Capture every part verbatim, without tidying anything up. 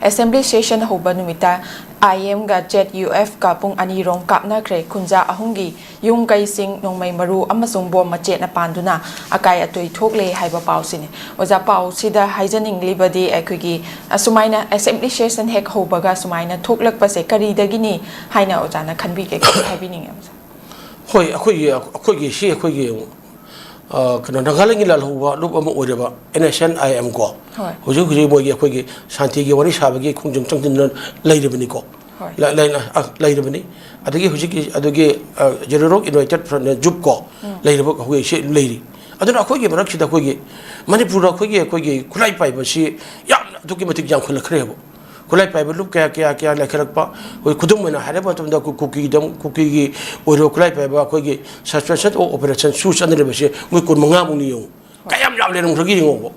Assembly session ꯍꯧꯕ ꯅꯨꯃꯤꯠꯇ ꯑꯥꯏ ꯑꯦꯝꯒ Z U ꯑꯦꯐꯀ ꯄꯨꯡ ꯑꯅꯤꯔꯣꯝ ꯀꯥꯞꯅꯈ꯭ꯔꯦ꯫ ꯈꯨꯟꯖꯥ ꯑꯍꯨꯝꯒꯤ ꯌꯨꯝ ꯀꯩꯁꯤꯡ ꯅꯣꯡꯃꯩ ꯃꯔꯨ ꯑꯃꯁꯨꯡ ꯕꯣꯝ ꯃꯆꯦꯠꯅ ꯄꯥꯟꯗꯨꯅ ꯑꯀꯥꯏ ꯑꯇꯣꯏ ꯊꯣꯛꯂꯦ ꯍꯥꯏꯕ ꯄꯥꯎꯁꯤꯅꯤ꯫ ꯑꯣꯖꯥ, ꯄꯥꯎꯁꯤꯗ ꯍꯥꯏꯖꯅꯤꯡꯂꯤꯕꯗꯤ ꯑꯩꯈꯣꯏꯒꯤ ꯑꯁꯨꯃꯥꯏꯅ ꯑꯦꯁꯦꯝꯕ꯭ꯂꯤ ꯁꯦꯁꯟ ꯍꯦꯛ ꯍꯧꯕꯒ ꯁꯨꯃꯥꯏꯅ ꯊꯣꯛꯂꯛꯄꯁꯦ ꯀꯔꯤꯗꯒꯤꯅꯤ ꯍꯥꯏꯅ ꯑꯣꯖꯥꯅ ꯈꯟꯕꯤꯒꯦ? ꯀꯔꯤ ꯍꯥꯏꯕꯤꯅꯤꯡꯉꯦ, ꯑꯣꯖꯥ? ꯍꯣꯏ, ꯑꯩꯈꯣꯏꯒꯤ ꯑꯩꯈꯣꯏꯒꯤ ꯁꯤ ꯑꯩꯈꯣꯏꯒꯤ ꯑ, ꯀꯩꯅꯣ, ꯅꯥꯒꯥꯂꯦꯟꯒꯤ ꯂꯥꯜꯍꯧꯕ ꯂꯨꯞ ꯑꯃ ꯑꯣꯏꯔꯕ N S N I M ꯀꯣ, ꯍꯣꯏ꯫ ꯍꯧꯖꯤꯛ ꯍꯧꯖꯤꯛ ꯃꯣꯏꯒꯤ ꯑꯩꯈꯣꯏꯒꯤ ꯁꯥꯟꯇꯤꯒꯤ ꯋꯥꯔꯤ ꯁꯥꯕꯒꯤ ꯈꯣꯡꯖꯪ ꯆꯪꯁꯤꯟꯗꯨꯅ ꯂꯩꯔꯤꯕꯅꯤꯀꯣ꯫ ꯍꯣꯏ꯫ ꯂ- ꯂꯩ- ꯑ, ꯂꯩꯔꯕꯅꯤ꯫ ꯑꯗꯒꯤ ꯍꯧꯖꯤꯛꯀꯤ ꯑꯗꯨꯒꯤ ꯖꯦꯅꯔꯦꯜ ꯌꯨꯅꯥꯏꯇꯦꯠ ꯐ꯭ꯔꯟ, ꯖꯨꯞ ꯀꯣ, ꯂꯩꯔꯤꯕ ꯑꯩꯈꯣꯏ ꯁꯤ ꯂꯩꯔꯤ꯫ ꯑꯗꯨꯅ ꯑꯩꯈꯣꯏꯒꯤ ꯃꯔꯛꯁꯤꯗ ꯑꯩꯈꯣꯏꯒꯤ ꯃꯅꯤꯄꯨꯔꯗ ꯑꯩꯈꯣꯏꯒꯤ ꯑꯩꯈꯣꯏꯒꯤ ꯈꯨꯠꯂꯥꯏ ꯄꯥꯏꯕꯁꯤ ꯌꯥꯝꯅ ꯑꯗꯨꯛꯀꯤ ꯃꯇꯤꯛ ꯌꯥꯝꯈꯠꯂꯛꯈ꯭ꯔꯦꯕ꯫ ꯈꯨꯠꯂꯥꯏ ꯄꯥꯏꯕ ꯂꯨꯞ ꯀꯌꯥ ꯀꯌꯥ ꯀꯌꯥ ꯂꯩꯈꯠꯂꯛꯄ꯫ ꯑꯩꯈꯣꯏ ꯈꯨꯗꯝ ꯑꯣꯏꯅ ꯍꯥꯏꯔꯕ ꯃꯇꯝꯗ ꯑꯩꯈꯣꯏ ꯀꯨꯀꯤꯗ, ꯀꯨꯀꯤꯒꯤ ꯑꯣꯏꯔꯣ, ꯈꯨꯠꯂꯥꯏ ꯄꯥꯏꯕ ꯑꯩꯈꯣꯏꯒꯤ suspension of operation ꯁꯨ ꯆꯠꯅꯔꯤꯕꯁꯤ ꯃꯣꯏ ꯀꯨꯟꯃꯉꯥꯃꯨꯛꯅꯤ ꯌꯦꯡꯉꯨ꯫ ꯀꯌꯥꯝ ꯌꯥꯝ ꯂꯩꯔꯝꯈ꯭ꯔꯒꯦ ꯌꯦꯡꯉꯣꯕ꯫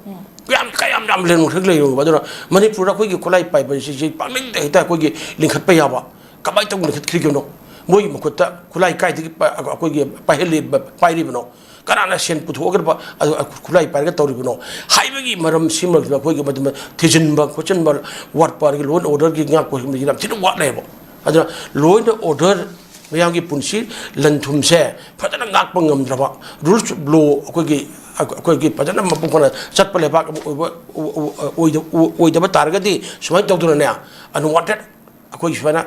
ꯀꯌꯥꯝ ꯀꯌꯥꯝ ꯌꯥꯝ ꯂꯩꯔꯝꯈ꯭ꯔꯒꯦ ꯌꯦꯡꯉꯣꯕ꯫ ꯑꯗꯨꯅ ꯃꯅꯤꯄꯨꯔꯗ ꯑꯩꯈꯣꯏꯒꯤ ꯈꯨꯠꯂꯥꯏ ꯄꯥꯏꯕꯁꯤ ꯄꯥꯛꯂꯤꯡꯗ ꯍꯦꯛꯇ ꯑꯩꯈꯣꯏꯒꯤ ꯂꯤꯡꯈꯠꯄ ꯌꯥꯕ꯫ ꯀꯃꯥꯏꯅ ꯇꯧꯅ ꯂꯤꯡꯈꯠꯈ꯭ꯔꯤꯕꯅꯣ? ꯃꯣꯏꯒꯤ ꯃꯈꯨꯠꯇ ꯈꯨꯠꯂꯥꯏ ꯀꯥꯏꯗꯒꯤ ꯄ- ꯑꯩꯈꯣꯏꯒꯤ ꯄꯥꯏꯍꯜꯂꯤ- ꯄꯥꯏꯔꯤꯕꯅꯣ? ꯀꯅꯥꯅ ꯁꯦꯟ ꯄꯨꯊꯣꯛꯑꯒ ꯑꯗꯨ ꯈꯨꯠꯂꯥꯏ ꯄꯥꯏꯔꯒ ꯇꯧꯔꯤꯕꯅꯣ ꯍꯥꯏꯕꯒꯤ ꯃꯔꯝ ꯁꯤꯃꯛꯇꯗ ꯑꯩꯈꯣꯏꯒꯤ ꯃꯗꯨꯃ ꯊꯤꯖꯤꯟꯕ ꯈꯣꯠꯆꯤꯟꯕ ꯋꯥꯠꯄ, ꯑꯗꯒꯤ law and order ꯒꯤ ꯉꯥꯛꯄ ꯌꯥꯝ ꯊꯤꯅ ꯋꯥꯠꯂꯦꯕ꯫ ꯑꯗꯨꯅ law and order, ꯃꯤꯌꯥꯝꯒꯤ ꯄꯨꯟꯁꯤ ꯂꯟ ꯊꯨꯝꯁꯦ ꯐꯖꯅ ꯉꯥꯛꯄ ꯉꯝꯗ꯭ꯔꯕ, rules of law ꯑꯩꯈꯣꯏꯒꯤ ꯑꯩꯈꯣꯏꯒꯤ ꯐꯖꯅ ꯃꯄꯨꯡ ꯐꯥꯅ ꯆꯠꯄ ꯂꯩꯕꯥꯛ ꯑꯃ ꯑꯣꯏꯕ ꯑꯣꯏꯗ- ꯑꯣꯏꯗꯕ ꯇꯥꯔꯒꯗꯤ ꯁꯨꯃꯥꯏꯅ ꯇꯧꯗꯅꯅꯦ, unwanted ꯑꯩꯈꯣꯏꯒꯤ ꯁꯨꯃꯥꯏꯅ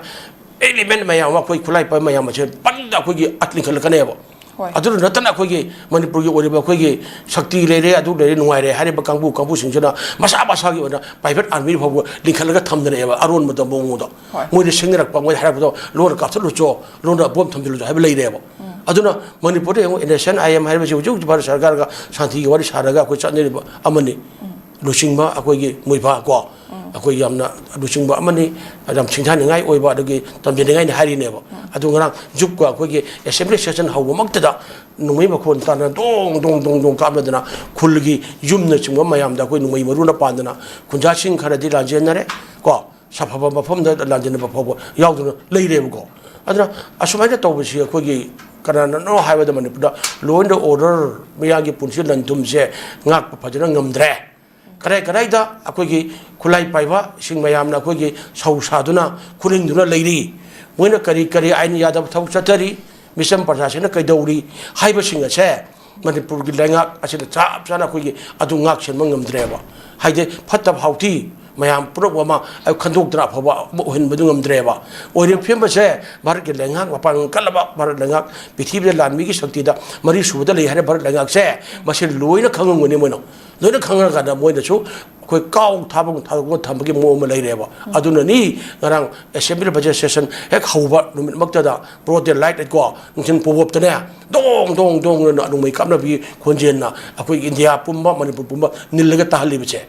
element ꯃꯌꯥꯝ ꯑꯃ, ꯑꯩꯈꯣꯏ ꯈꯨꯠꯂꯥꯏ ꯄꯥꯏꯕ ꯃꯌꯥꯝ ꯑꯁꯦ ꯄꯟꯗ ꯑꯩꯈꯣꯏꯒꯤ ꯑꯠ ꯂꯤꯡꯈꯠꯂꯛꯀꯅꯦꯕ꯫ ꯍꯣꯏ꯫ ꯑꯗꯨꯗ ꯅꯠꯇꯅ ꯑꯩꯈꯣꯏꯒꯤ ꯃꯅꯤꯄꯨꯔꯒꯤ ꯑꯣꯏꯔꯤꯕ ꯑꯩꯈꯣꯏꯒꯤ ꯁꯛꯇꯤ ꯂꯩꯔꯦ, ꯑꯗꯨ ꯂꯩꯔꯦ, ꯅꯨꯡꯉꯥꯏꯔꯦ ꯍꯥꯏꯔꯤꯕ ꯀꯥꯡꯕꯨ ꯀꯥꯡꯕꯨꯁꯤꯡꯁꯤꯅ ꯃꯁꯥ ꯃꯁꯥꯒꯤ ꯑꯣꯏꯅ private army ꯐꯥꯎꯕ ꯂꯤꯡꯈꯠꯂꯒ ꯊꯝꯗꯅꯦꯕ꯫ ꯑꯔꯣꯟꯕꯗ ꯃꯑꯣꯡꯗ ꯍꯣꯏ꯫ ꯃꯣꯏꯅ ꯁꯤꯡꯅꯔꯛꯄ, ꯃꯣꯏꯅ ꯍꯥꯏꯔꯛꯄꯗꯣ, "ꯂꯣꯟꯅ ꯀꯥꯞꯊꯠꯂꯨꯆꯣ, ꯂꯣꯟꯅ ꯕꯣꯝ ꯊꯝꯖꯤꯜꯂꯨꯆꯣ" ꯍꯥꯏꯕ ꯂꯩꯔꯦꯕ꯫ ꯑꯗꯨꯅ ꯃꯅꯤꯄꯨꯔꯗ ꯌꯦꯡꯉꯨ, N S N I M ꯍꯥꯏꯔꯤꯕꯁꯤ ꯍꯧꯖꯤꯛ ꯍꯧꯖꯤꯛ ꯚꯥꯔꯠ ꯁꯔꯀꯥꯔꯒ ꯁꯥꯟꯇꯤꯒꯤ ꯋꯥꯔꯤ ꯁꯥꯔꯒ ꯑꯩꯈꯣꯏ ꯆꯠꯅꯔꯤꯕ ꯑꯃꯅꯤ꯫ ꯂꯨꯆꯤꯡꯕ ꯑꯩꯈꯣꯏꯒꯤ ꯃꯣꯏꯕꯥ ꯀꯣ, ꯑꯩꯈꯣꯏ ꯌꯥꯝꯅ ꯂꯨꯆꯤꯡꯕ ꯑꯃꯅꯤ, ꯌꯥꯝ ꯁꯤꯡꯊꯥꯅꯤꯡꯉꯥꯏ ꯑꯣꯏꯕ, ꯑꯗꯒꯤ ꯇꯝꯖꯅꯤꯡꯉꯥꯏꯅꯤ ꯍꯥꯏꯔꯤꯅꯦꯕ꯫ ꯑꯗꯨ ꯉꯔꯥꯡ ꯖꯨꯞꯀ ꯑꯩꯈꯣꯏꯒꯤ ꯑꯦꯁꯦꯝꯕ꯭ꯂꯤ ꯁꯦꯁꯟ ꯍꯧꯕꯃꯛꯇꯗ ꯅꯣꯡꯃꯩ ꯃꯈꯣꯟ ꯇꯥꯅ ꯗꯣꯡ ꯗꯣꯡ ꯗꯣꯡ ꯗꯣꯡ ꯀꯥꯞꯅꯗꯅ ꯈꯨꯜꯒꯤ ꯌꯨꯝꯅꯆꯤꯡꯕ ꯃꯌꯥꯝꯗ ꯑꯩꯈꯣꯏ ꯅꯣꯡꯃꯩ ꯃꯔꯨꯅ ꯄꯥꯟꯗꯅ ꯈꯨꯟꯖꯥꯁꯤꯡ ꯈꯔꯗꯤ ꯂꯥꯟꯖꯦꯟꯅꯔꯦ ꯀꯣ, ꯁꯥꯐꯕ ꯃꯐꯝꯗ ꯂꯥꯟꯖꯦꯟꯅꯕ ꯐꯥꯎꯕ ꯌꯥꯎꯗꯨꯅ ꯂꯩꯔꯦꯕꯀꯣ꯫ ꯑꯗꯨꯅ ꯑꯁꯨꯃꯥꯏꯅ ꯇꯧꯕꯁꯤ ꯑꯩꯈꯣꯏꯒꯤ ꯀꯅꯥꯅꯅꯣ ꯍꯥꯏꯕꯗ ꯃꯅꯤꯄꯨꯔꯗ law and order, ꯃꯤꯌꯥꯝꯒꯤ ꯄꯨꯟꯁꯤ ꯂꯟ ꯊꯨꯝꯁꯦ ꯉꯥꯛꯄ ꯐꯖꯅ ꯉꯝꯗ꯭ꯔꯦ꯫ ꯀꯗꯥꯏ ꯀꯗꯥꯏꯗ ꯑꯩꯈꯣꯏꯒꯤ ꯈꯨꯠꯂꯥꯏ ꯄꯥꯏꯕꯁꯤꯡ ꯃꯌꯥꯝꯅ ꯑꯩꯈꯣꯏꯒꯤ ꯁꯧ ꯁꯥꯗꯨꯅ ꯈꯨꯔꯤꯡꯗꯨꯅ ꯂꯩꯔꯤ, ꯃꯣꯏꯅ ꯀꯔꯤ ꯀꯔꯤ ꯑꯥꯏꯟ ꯌꯥꯗꯕ ꯊꯕꯛ ꯆꯠꯊꯔꯤ, ꯃꯤꯆꯝ ꯄ꯭ꯔꯖꯥꯁꯤꯅ ꯀꯩꯗꯧꯔꯤ ꯍꯥꯏꯕꯁꯤꯡ ꯑꯁꯦ ꯃꯅꯤꯄꯨꯔꯒꯤ ꯂꯩꯉꯥꯛ ꯑꯁꯤꯅ ꯆꯞ ꯆꯥꯅ ꯑꯩꯈꯣꯏꯒꯤ ꯑꯗꯨ ꯉꯥꯛ ꯁꯦꯟꯕ ꯉꯝꯗ꯭ꯔꯦꯕ꯫ ꯍꯥꯏꯗꯤ ꯐꯠꯇꯕ ꯍꯥꯎꯊꯤ ꯃꯌꯥꯝ ꯄꯨꯝꯅꯃꯛ ꯑꯃ ꯑꯩ ꯈꯟꯗꯣꯛꯇꯅ ꯑꯐꯕ ꯑꯃ ꯑꯣꯏꯍꯟꯕꯗꯨ ꯉꯝꯗ꯭ꯔꯦꯕ꯫ ꯑꯣꯏꯔꯤꯕ ꯐꯤꯕꯝ ꯑꯁꯦ ꯚꯥꯔꯠꯀꯤ ꯂꯩꯉꯥꯛ, ꯃꯄꯥꯡꯒꯜ ꯀꯜꯂꯕ ꯚꯥꯔꯠ ꯂꯩꯉꯥꯛ, ꯄ꯭ꯔꯤꯊꯤꯕꯤꯗ ꯂꯥꯟꯃꯤꯒꯤ ꯁꯛꯇꯤꯗ ꯃꯔꯤ ꯁꯨꯕꯗ ꯂꯩ ꯍꯥꯏꯔꯦ ꯚꯥꯔꯠ ꯂꯩꯉꯥꯛꯁꯦ, ꯃꯁꯤ ꯂꯣꯏꯅ ꯈꯪꯉꯝꯒꯅꯤ ꯃꯣꯏꯅ꯫ ꯂꯣꯏꯅ ꯈꯪꯉꯀꯥꯟꯗ ꯃꯣꯏꯅꯁꯨ ꯑꯩꯈꯣꯏ ꯀꯥꯎ ꯊꯥꯕ ꯊꯥꯗꯣꯛꯄ ꯊꯝꯕꯒꯤ ꯃꯑꯣꯡ ꯑꯃ ꯂꯩꯔꯦꯕ꯫ ꯑꯗꯨꯅꯅꯤ ꯉꯔꯥꯡ assembly budget session ꯍꯦꯛ ꯍꯧꯕ ꯅꯨꯃꯤꯠꯃꯛꯇꯗ broad daylight ꯀꯣ, ꯅꯨꯡꯊꯤꯜ ꯄꯣꯞ ꯄꯣꯞꯇꯅꯦ, ꯗꯣꯡ ꯗꯣꯡ ꯗꯣꯡ ꯑꯅ ꯅꯣꯡꯃꯩ ꯀꯥꯞꯅꯕꯒꯤ ꯈꯣꯟꯖꯦꯜꯅ ꯑꯩꯈꯣꯏ ꯏꯟꯗꯤꯌꯥ ꯄꯨꯝꯕ, ꯃꯅꯤꯄꯨꯔ ꯄꯨꯝꯕ ꯅꯤꯜꯂꯒ ꯇꯥꯍꯜꯂꯤꯕꯁꯦ꯫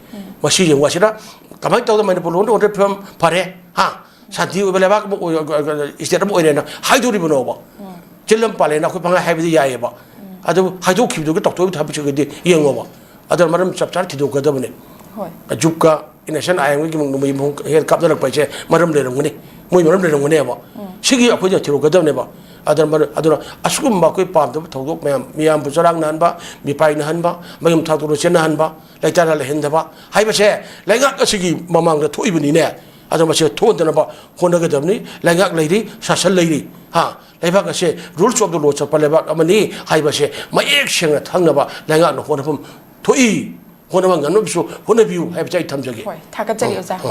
ꯃꯁꯤ ꯌꯦꯡꯉꯨ, ꯑꯁꯤꯗ ꯀꯃꯥꯏꯅ ꯇꯧꯗꯅ ꯃꯅꯤꯄꯨꯔ law and order ꯐꯤꯕꯝ ꯐꯔꯦ? ꯍꯥ? ꯁꯥꯟꯇꯤ ꯑꯣꯏꯕ ꯂꯩꯕꯥꯛ ꯑꯃ ꯑꯣꯏ-, state ꯑꯃ ꯑꯣꯏꯔꯦꯅ ꯍꯥꯏꯗꯣꯔꯤꯕꯅꯣꯕ? ꯆꯤꯜꯂꯝ ꯄꯥꯜꯂꯦꯅ ꯑꯩꯈꯣꯏ ꯄꯪꯍꯥꯏ ꯍꯥꯏꯕꯗꯤ ꯌꯥꯏꯑꯕ꯫ ꯑꯗꯨꯕꯨ ꯍꯥꯏꯗꯣꯛꯈꯤꯕꯗꯨꯒ ꯇꯧꯊꯣꯛꯏꯕ ꯊꯕꯛꯁꯤꯒꯗꯤ ꯌꯦꯡꯉꯣꯕ꯫ ꯑꯗꯨꯅ ꯃꯔꯝ ꯆꯞ ꯆꯥꯅ ꯊꯤꯗꯣꯛꯀꯗꯕꯅꯤ꯫ ꯍꯣꯏ꯫ ꯖꯨꯕꯀꯥ ꯏꯟꯅꯣꯁꯦꯟ ꯑꯥꯏ ꯑꯦꯝꯒꯤ ꯅꯣꯡꯃꯩ ꯃꯍꯨꯝ ꯍꯦꯟꯅ ꯀꯥꯞꯅꯔꯛꯄ ꯍꯥꯏꯁꯦ ꯃꯔꯝ ꯂꯩꯔꯝꯒꯅꯤ, ꯃꯣꯏ ꯃꯔꯝ ꯂꯩꯔꯝꯒꯅꯦꯕ꯫ ꯁꯤꯒꯤ ꯑꯩꯈꯣꯏꯅ ꯊꯤꯗꯣꯛꯀꯗꯕꯅꯦꯕ꯫ ꯑꯗꯨꯅ ꯃꯔ-, ꯑꯗꯨꯅ ꯑꯁꯤꯒꯨꯝꯕ ꯑꯩꯈꯣꯏ ꯄꯥꯝꯗꯕ ꯊꯧꯗꯣꯛ ꯃꯌꯥꯝ, ꯃꯤꯌꯥꯝꯕꯨ ꯆꯔꯥꯡꯅꯍꯟꯕ, ꯃꯤꯄꯥꯏꯅꯍꯟꯕ, ꯃꯌꯨꯝ ꯊꯥꯗꯣꯛꯇꯨꯅ ꯆꯦꯟꯅꯍꯟꯕ, ꯂꯩꯇꯥꯅ ꯂꯩꯍꯟꯗꯕ ꯍꯥꯏꯕꯁꯦ ꯂꯩꯉꯥꯛ ꯑꯁꯤꯒꯤ ꯃꯃꯥꯡꯗ ꯊꯣꯛꯏꯕꯅꯤꯅꯦ꯫ ꯑꯗꯣ ꯃꯁꯤ ꯊꯣꯛꯍꯟꯗꯅꯕ ꯍꯣꯠꯅꯒꯗꯕꯅꯤ꯫ ꯂꯩꯉꯥꯛ ꯂꯩꯔꯤ, ꯁꯥꯁꯟ ꯂꯩꯔꯤ꯫ ꯍꯥ? ꯂꯩꯕꯥꯛ ꯑꯁꯦ rules of the law ꯆꯠꯄ ꯂꯩꯕꯥꯛ ꯑꯃꯅꯤ ꯍꯥꯏꯕꯁꯦ ꯃꯌꯦꯛ ꯁꯦꯡꯅ ꯈꯪꯅꯕ ꯂꯩꯉꯥꯛꯅ ꯍꯣꯠꯅꯐꯝ ꯊꯣꯛꯏ, ꯍꯣꯠꯅꯕ ꯉꯝꯅꯕꯁꯨ ꯍꯣꯠꯅꯕꯤꯌꯨ ꯍꯥꯏꯕꯁꯦ ꯑꯩ ꯊꯝꯖꯒꯦ꯫ ꯍꯣꯏ, ꯊꯥꯒꯠꯆꯔꯤ ꯑꯣ, ꯑꯣꯖꯥ꯫ ꯑꯣ꯫